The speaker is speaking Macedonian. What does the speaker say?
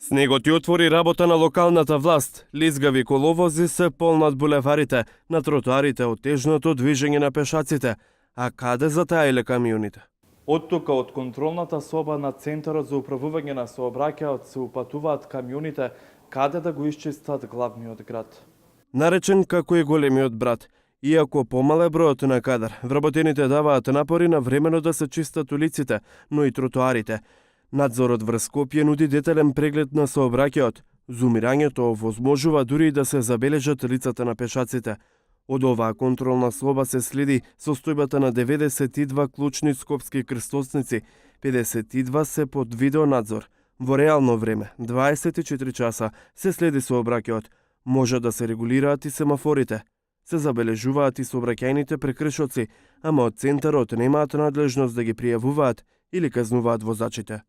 Снегот ја отвори работа на локалната власт. Лизгави коловози се полнат булеварите, на тротоарите отежното движење на пешаците. А каде затаиле камионите? Оттука од контролната соба на Центарот за управување на сообраќајот се упатуваат камионите каде да го исчистат главниот град. Наречен како и големиот брат. Иако помал е бројот на кадар, вработените даваат напори на времено да се чистат улиците, но и тротоарите. Надзорот врз Скопје нуди детелен преглед на сообраќајот. Зумирањето овозможува дури и да се забележат лицата на пешаците. Од оваа контролна слоба се следи состојбата на 92 клучни скопски крстосници, 52 се под видеонадзор. Во реално време, 24 часа, се следи сообраќајот. Може да се регулираат и семафорите. Се забележуваат и сообраќајните прекршоци, ама од Центарот немаат надлежност да ги пријавуваат или казнуваат возачите.